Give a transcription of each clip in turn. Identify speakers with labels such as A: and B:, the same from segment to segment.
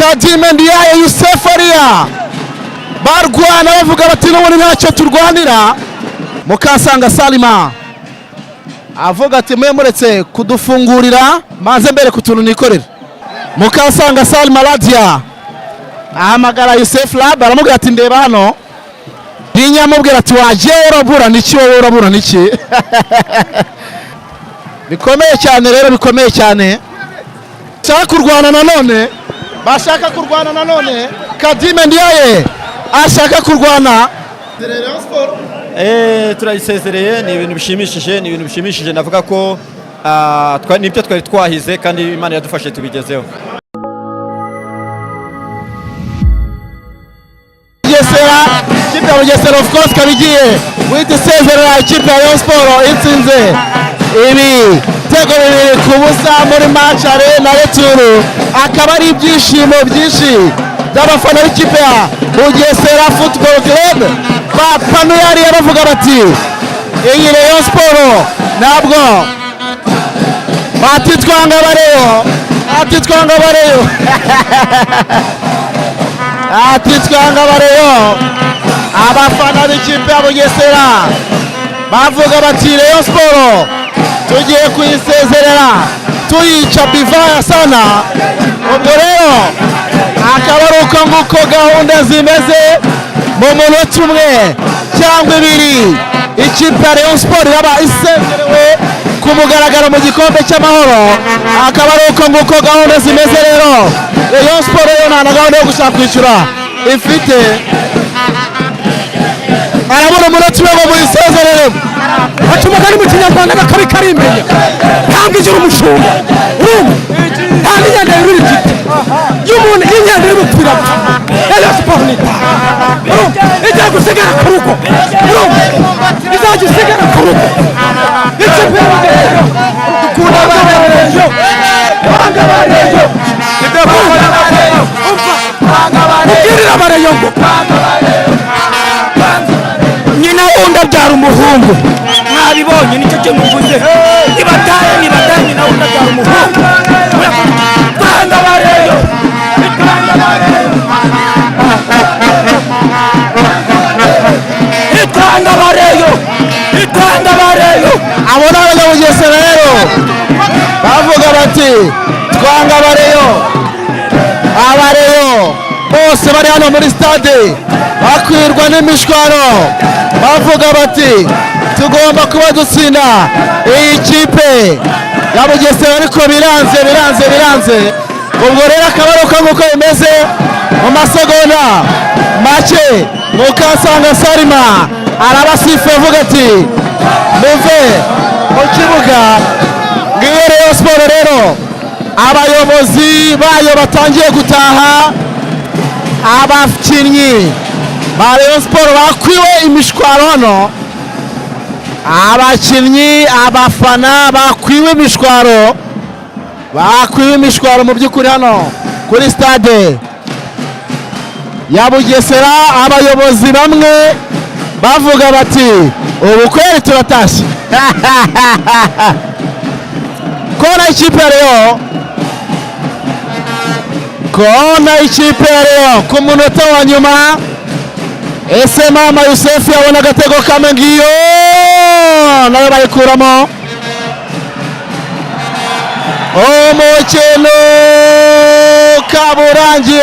A: Khadime Ndiaye, Youssef ariya barwana, bavuga bati n'ubundi ntacyo turwanira. Mukasanga Salima avuga ati mwe muretse kudufungurira, manze mbere ku tuntu nikorera. Mukasanga Salima Radia ahamagara Youssef Rharb, aramubwira ati ndeba hano. Dinya amubwira ati wagiye urabura niki wowe, urabura niki? Bikomeye cyane rero, bikomeye cyane. Bashaka kurwana nanone, bashaka kurwana nanone. Khadime Ndiaye ashaka kurwana.
B: Turayisezereye, ni ibintu bishimishije, ni ibintu bishimishije. Navuga ko nibyo twari twahize kandi Imana yadufashe tubigezeho.
A: Bugesera, ikipe ya Bugesera of course ikaba igiye guhita isezerera ikipe ya Rayon Sport, itsinze ibitego 2-0 muri match aller na retour. Akaba ari ibyishimo byinshi by'abafana b'ikipe ya Bugesera Football Club, bapanuye hariya bavuga bati iyi Rayon Sport ntabwo batitwanga bareyo, batitwanga bareyo, ati twanga bareyo. Abafana b'ikipe ya Bugesera bavuga bati Rayon Sport tugiye kuyisezerera tuyica bivaya sana. Ubwo rero akaba ari uko nguko gahunda zimeze. Mu munota umwe cyangwa ibiri ikipe ya Rayon Sport iraba isezerewe ku mugaragaro mu gikombe cy'amahoro. Akaba ari uko nguko gahunda zimeze rero. Rayon Sport yo nta na gahunda yo gushaka kwishyura ifite, arabona umunota umwe ngo muyisezerere.
C: Baca umugani mu Kinyarwanda n'akabi karimenya, ntabwo igira umushumba, urumva? Nta n'inyanda yurira igiti. Iyo umuntu, iyo inyanda iri gupfa irapfa. Rayon Sport ni itaha, urumva? Igiye gusigara ku rugo, urumva? Izajya isigara ku rugo. Ikipe y'Abareyo dukunda, abareyo banga, abareyo umva, ubwirira abareyo ngo nyina wundi abyara umuhungu. Mwabibonye, nicyo cyo muvuze. Nibataye, nibataye, nyina wundi abyara umuhungu. Twanga abareyo, twanga abareyo, twanga abareyo, twanga abareyo.
A: Abo ni abanyabugesera rero, bavuga bati twanga abareyo. Abareyo bose bari hano muri stade bakwirwa n'imishwaro, bavuga bati tugomba kuba dutsinda iyi kipe ya Bugesera, ariko biranze, biranze, biranze. Ubwo rero akaba ari uko nguko bimeze. Mu masegonda make Mukasanga Salima arabasifuye, avuga ati muve mu kibuga. Ngiyo Rayon Sport rero, abayobozi bayo batangiye gutaha. Abakinnyi ba Rayon Sport bakwiwe imishwaro hano, abakinnyi, abafana bakwiwe imishwaro, bakwiwe imishwaro mu by'ukuri hano kuri stade ya Bugesera. Abayobozi bamwe bavuga bati ubu kweri turatashye. Kona ikipe ya Rayon, kona ikipe ya Rayon ku munota wa nyuma. Ese mama Yusefu yabona agatego kamwe? Ngiyo nayo bayikuramo. Umukino ukaba urangiye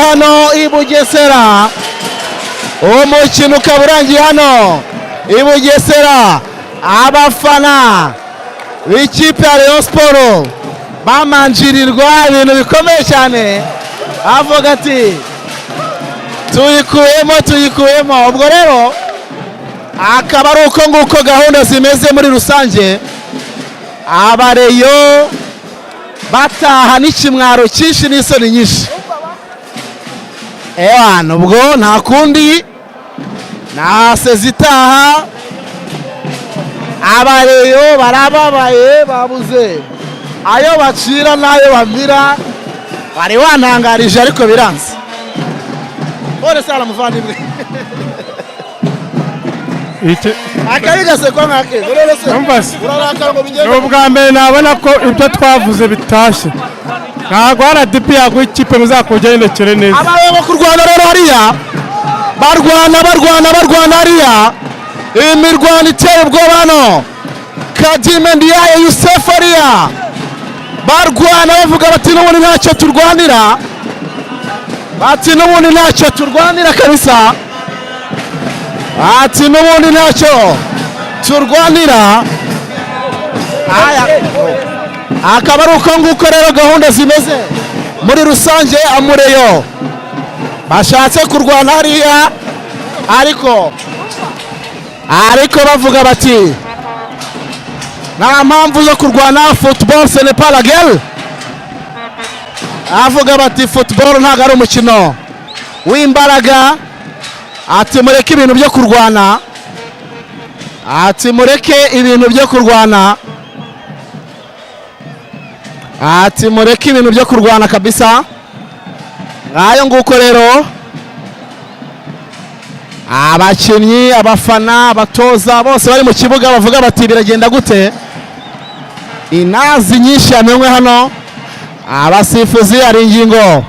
A: hano i Bugesera, umukino ukaba urangiye hano i Bugesera. Abafana b'ikipe ya Rayon Sport bamanjirirwa ibintu bikomeye cyane, avuga ati tuyikuyemo, tuyikuyemo. Ubwo rero akaba ari uko nguko gahunda zimeze muri rusange. Abareyo bataha n'ikimwaro cyinshi n'isoni nyinshi. Ewana, ubwo nta kundi, nta sezitaha. Abareyo barababaye, babuze ayo bacira n'ayo bamira. Bari wantangarije ariko biranze. Pole sana muvandimwe. Akabi gasekwa nk'akeza rero se.
D: Numva se.
A: Urarakara ngo bigende.
D: Ni ubwa mbere nabona ko ibyo twavuze bitashye. Ntabwo RDB yaguha ikipe muzakugendekere neza.
A: Abaye bo kurwana rero hariya, barwana, barwana, barwana hariya, imirwano iteye ubwoba hano. Kadime Ndiaye, Yusef hariya barwana, bavuga bati n'ubundi ntacyo turwanira, bati n'ubundi ntacyo turwanira kabisa, ati n'ubundi ntacyo turwanira. Aya, akaba ari uko nguko rero gahunda zimeze muri rusange. Amureyo bashatse kurwana hariya, ariko bavuga bati nta mpamvu zo kurwana, football ce n'est pas la guerre. Avuga bati football ntabwo ari umukino w'imbaraga, ati mureke ibintu byo kurwana, ati mureke ibintu byo kurwana, ati mureke ibintu byo kurwana kabisa. Ngayo nguko rero, abakinnyi, abafana, abatoza bose bari mu kibuga bavuga bati biragenda gute? Inazi nyinshi yamenywe hano. Abasifuzi, hari ingingo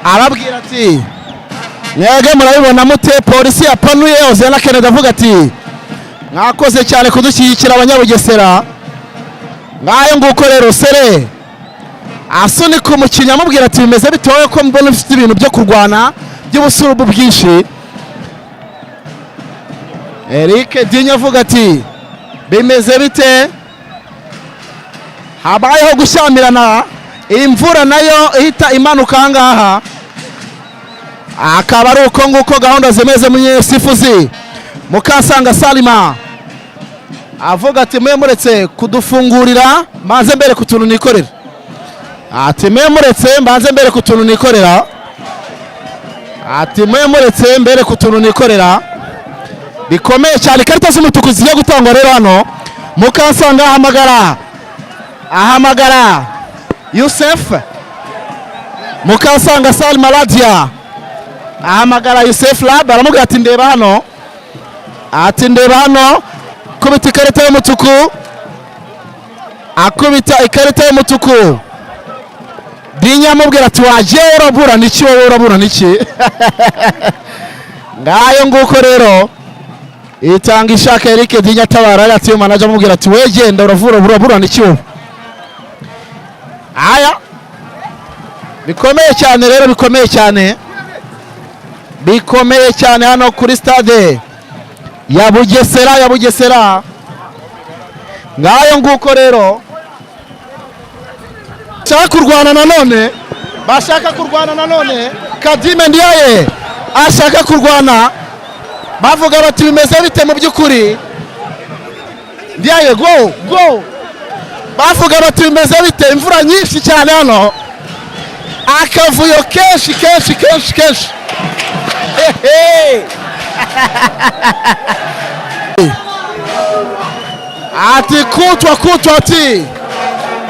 A: arabwira ati mwebwe murabibona mute? Polisi yapanuye. Ozena Kennedy avuga ati mwakoze cyane kudushyigikira, Abanyabugesera. Ngayo nguko rero, sere asunika umukinnyi amubwira ati bimeze bitewe ko mbona ufite ibintu byo kurwana by'ubusurubu bwinshi. Eric Dinyo avuga ati bimeze bite? Habayeho gushyamirana, imvura nayo ihita imanuka aha ngaha. Akaba ari uko nguko gahunda zimeze. Munyesifuzi Mukasanga Salima avuga ati mwe muretse kudufungurira mbanze mbere ku tuntu nikorera, ati mwe muretse mbanze mbere ku tuntu nikorera, ati mwe muretse mbere ku tuntu nikorera. Bikomeye cyane. Ikarita z'umutuku zigiye gutangwa rero hano. Mukasanga ahamagara Yusef. Mukasanga Salima Radia ahamagara Yusef Lab, aramubwira ati ndeba hano, ati ndeba hano. Kubita ikarita y'umutuku, akubita ikarita y'umutuku. Dinya amubwira ati wagiye uraburana iki wowe, uraburana iki? Ngayo nguko rero, itanga ishaka. Eric Dinya atabara, ati manager amubwira ati we genda, uravura, uraburana iki wowe? Aya, bikomeye cyane rero, bikomeye cyane, bikomeye cyane hano kuri stade ya Bugesera, ya Bugesera. Ngayo nguko rero, bashaka kurwana nanone, bashaka kurwana nanone. Kadime Ndiaye ashaka kurwana, bavuga bati bimeze bite mu by'ukuri? Ndiaye, go go! Bavuga bati bimeze bite? Imvura nyinshi cyane hano, akavuyo kenshi kenshi kenshi kenshi. Hehe. Ati kutwa kutwa, ati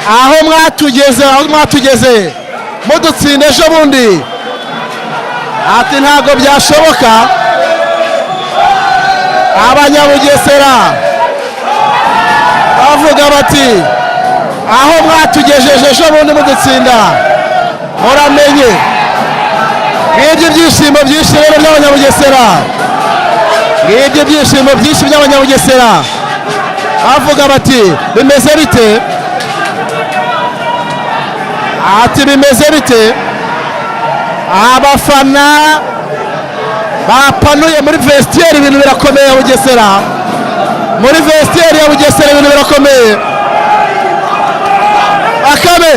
A: aho mwatugeze, aho mwatugeze mudutsinda ejo bundi, ati ntabwo byashoboka. Abanyabugesera bavuga bati aho mwatugejeje ejo bundi mudutsinda, muramenye. Ngibyo ibyishimo byinshi rero by'Abanyabugesera, ngibyo ibyishimo byinshi by'Abanyabugesera. Bavuga bati bimeze bite? Ati bimeze bite? Abafana bapanuye muri vestiaire, ibintu birakomeye ya Bugesera. Muri vestiaire ya Bugesera ibintu birakomeye. Akabe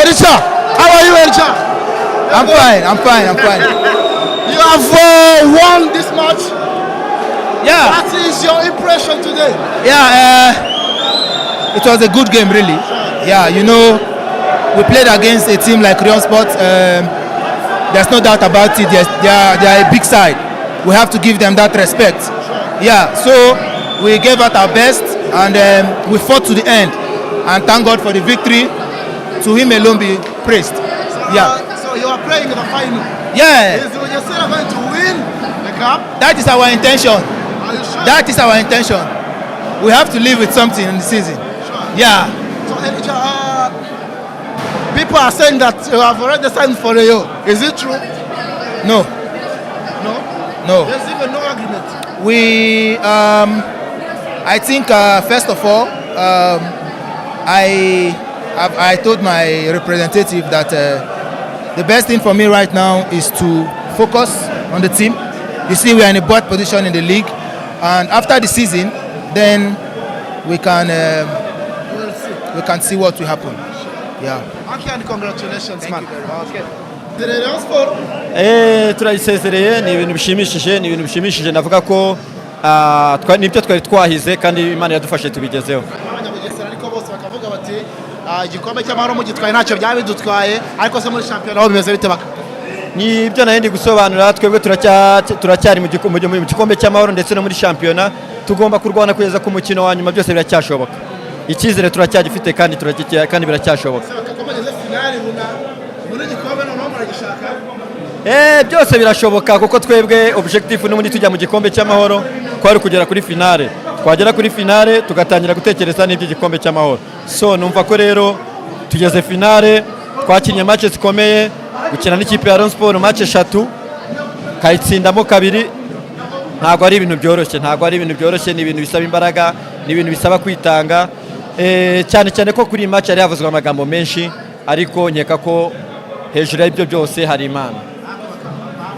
A: Elisha, how are you, Elisha?
E: I'm fine, I'm fine, I'm fine.
A: You have won this match.
E: Yeah.
A: What is your impression today?
E: Yeah, it was a good game, really. Yeah, we played against a team like Rayon Sports. There's no doubt about it. Yes, they are a big side. We have to give them that respect. Yeah, so we gave out our best and we fought to the end. And thank God for the victory. To him alone be praised. Yeah.
A: So you are playing in the final.
E: Yeah.
A: Is Bugesera going to win the cup?
E: That is our intention.
A: Are you sure?
E: That is our intention. We have to live with something in the season. Yeah.
A: So, Elijah, people are saying that you have already signed for Rayon. Is it true?
E: No.
A: No?
E: No.
A: There's even no agreement.
E: I think, first of all, I told my representative that the best thing for me right now is to focus on the team. You see, we are in a bad position in the league, and after the season, then we can see what will happen. Yeah.
A: Okay, and congratulations,
E: Thank
A: man.
E: You very much.
A: Okay. The Rayon Sport.
B: Turayisezereye, ni ibintu bishimishije, ni ibintu bishimishije. Navuga ko nibyo twari twahize kandi Imana yadufashe tubigezeho.
A: Abanyabugesera ariko bose bakavuga bati: "Igikombe cy'amahoro mugitwaye ntacyo byaba bidutwaye." Ariko se muri shampiyona ho bimeze bite baka?
B: Ni ibyo nari ndi gusobanura. Twebwe turacyari mu gikombe cy'amahoro ndetse no muri shampiyona tugomba kurwana kugeza ku mukino wa nyuma. Byose biracyashoboka, icyizere turacyagifite kandi kandi biracyashoboka.
A: Se bakakomageze finali runa muri igikombe, noneho muragishaka?
B: Byose birashoboka kuko twebwe objectif n'ubundi tujya mu gikombe cy'amahoro kwari kugera kuri finale. Twagera kuri finale tugatangira gutekereza n'iby'igikombe cy'amahoro. So numva ko rero tugeze finale, twakinnye match zikomeye. Gukina n'ikipe ya Rayon Sport match eshatu kayitsindamo kabiri ntabwo ari ibintu byoroshye, ntabwo ari ibintu byoroshye. Ni ibintu bisaba imbaraga, ni ibintu bisaba kwitanga. Cyane cyane ko kuri iyi match yari havuzwe amagambo menshi, ariko nkeka ko hejuru y'ibyo byose hari Imana.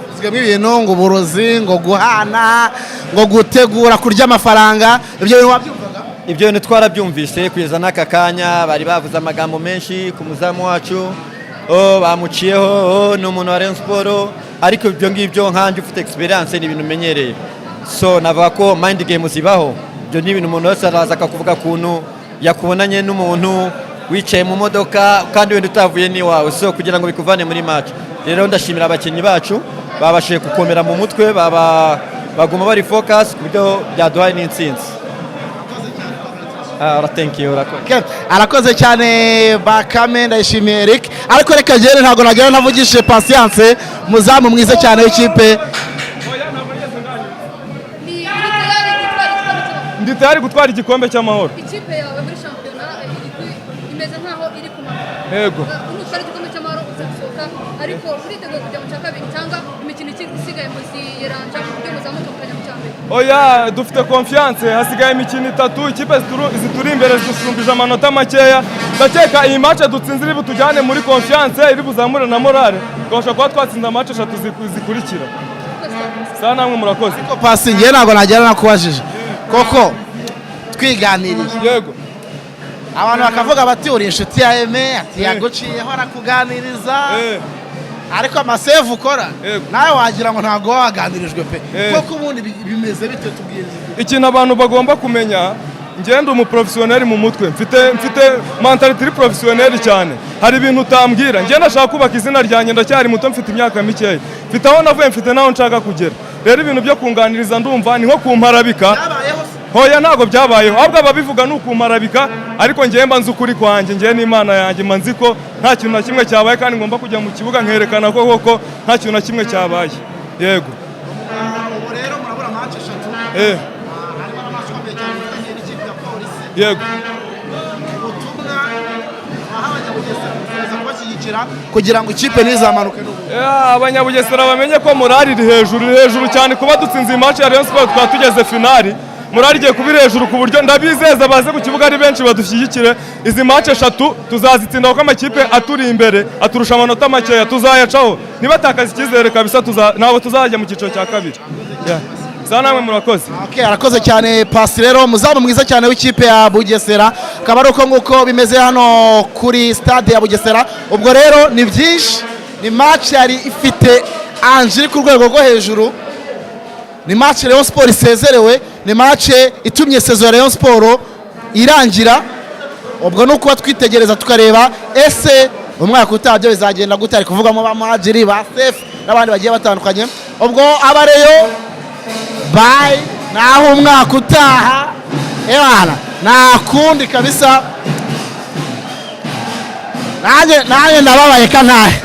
A: Havuzwemo ibintu ngo uburozi, ngo guhana, ngo gutegura kurya amafaranga. Ibyo bintu wabyumvaga?
B: Ibyo bintu twarabyumvise. Kugeza n'aka kanya bari bavuze amagambo menshi ku muzamu wacu: "Oh, bamuciyeho, oh, ni umuntu wa Rayon Sport." Ariko ibyo ngibyo nkanjye ufite experience ni ibintu umenyereye. So navuga ko mind game zibaho. Ibyo ni ibintu umuntu wese araza akakuvuga ukuntu yakubonanye n'umuntu wicaye mu modoka kandi wenda utavuye n'iwawe, so kugira ngo bikuvane muri match. Rero ndashimira abakinnyi bacu babashije gukomera mu mutwe, baba baguma bari focus ku buryo byaduhaye n'intsinzi. Thank you, urakoze.
A: Okay. Arakoze cyane Bakame Ndayishimiye Eric. Ariko reka ngere, ntabwo nagera ntavugishije Patience, muzamu mwiza cyane w'ikipe.
F: Ni uri tayari gutwara igikombe cy'amahoro?
D: Ndi tayari gutwara igikombe cy'amahoro.
F: Ikipe yawe muri shampiyona imeze nkaho iri kumanuka.
D: Yego.
F: Nutwara igikombe cy'amahoro uza gusohoka, ariko uriteguye kujya mu cya kabiri cyangwa imikino isigaye muziyeranja ku buryo muzamuka mukajya mu cya mbere?
D: Oya, dufite confiance. Hasigaye imikino itatu. Ikipe zituri imbere zidusumbije amanota makeya. Ndakeka iyi match dutsinze iri butujyane muri confiance, iri buzamure na morale, tubasha kuba twatsinze match eshatu zikurikira. Sawa, namwe murakoze.
A: Ariko Pasi, ngewe ntabwo nagera nakubajije koko twiganiriye.
D: Yego.
A: Abantu bakavuga bati uri inshuti ya Eme, ati yaguciyeho arakuganiriza, ariko ama save ukora
D: Yego.
A: nawe wagira ngo ntabwo waba waganirijwe pe. Koko ubundi bimeze bite? Tubwirize.
D: Ikintu abantu bagomba kumenya, ngenda umuprofesiyoneri mu mutwe, mfite mentalité iri professionnel cyane. Hari ibintu utambwira. Ngenda ndashaka kubaka izina ryanjye, ndacyari muto, mfite imyaka mikeya, mfite aho navuye, mfite n'aho nshaka kugera. Rero ibintu byo kunganiriza ndumva ni nko kumparabika.
A: Byabayeho se?
D: Hoya, ntabwo byabayeho. Ahubwo ababivuga ni ukumparabika, ariko ngewe mba nzi ukuri kwanjye. Ngewe n'Imana yanjye mba nzi ko nta kintu na kimwe cyabaye, kandi ngomba kujya mu kibuga nkerekana ko koko nta kintu na kimwe cyabaye. Yego.
A: Ubu rero murabura match eshatu, harimo na match ikomeye cyane ifitanye n'ikipe ya Polisi.
D: Yego.
A: Ubutumwa waha Abanyabugesera gukomeza kubashyigikira kugira ngo ikipe ntizamanuke n'ubu?
D: Abanyabugesera bamenye ko morale iri hejuru, iri hejuru cyane. Kuba dutsinze iyi match ya Rayon Sport twaba tugeze finali, morale igiye kuba iri hejuru, ku buryo ndabizeza baze ku kibuga ari benshi badushyigikire. Izi match eshatu tuzazitsinda kuko amakipe aturi imbere aturusha amanota makeya, tuzayacaho. Nibatakaza icyizere kabisa, ntabwo tuzajya mu cyiciro cya kabiri. Yeah. Sawa, namwe murakoze.
A: Okay, arakoze cyane Pasi rero, umuzamu mwiza cyane w'ikipe ya Bugesera. Akaba ari uko nguko bimeze hano kuri stade ya Bugesera. Ubwo rero ni byinshi, ni match yari ifite enjeu iri ku rwego rwo hejuru, ni match Rayon Sport isezerewe, ni match itumye saison ya Rayon Sport irangira. Ubwo ni ukuba twitegereza tukareba ese umwaka utaha byo bizagenda gute. Ari kuvugamo ba Muhadjiri, ba Sefu n'abandi bagiye batandukanye. Ubwo abareyo, bye, naho umwaka utaha. Ebana, nta kundi kabisa. Nanjye ndababaye ka ntahe.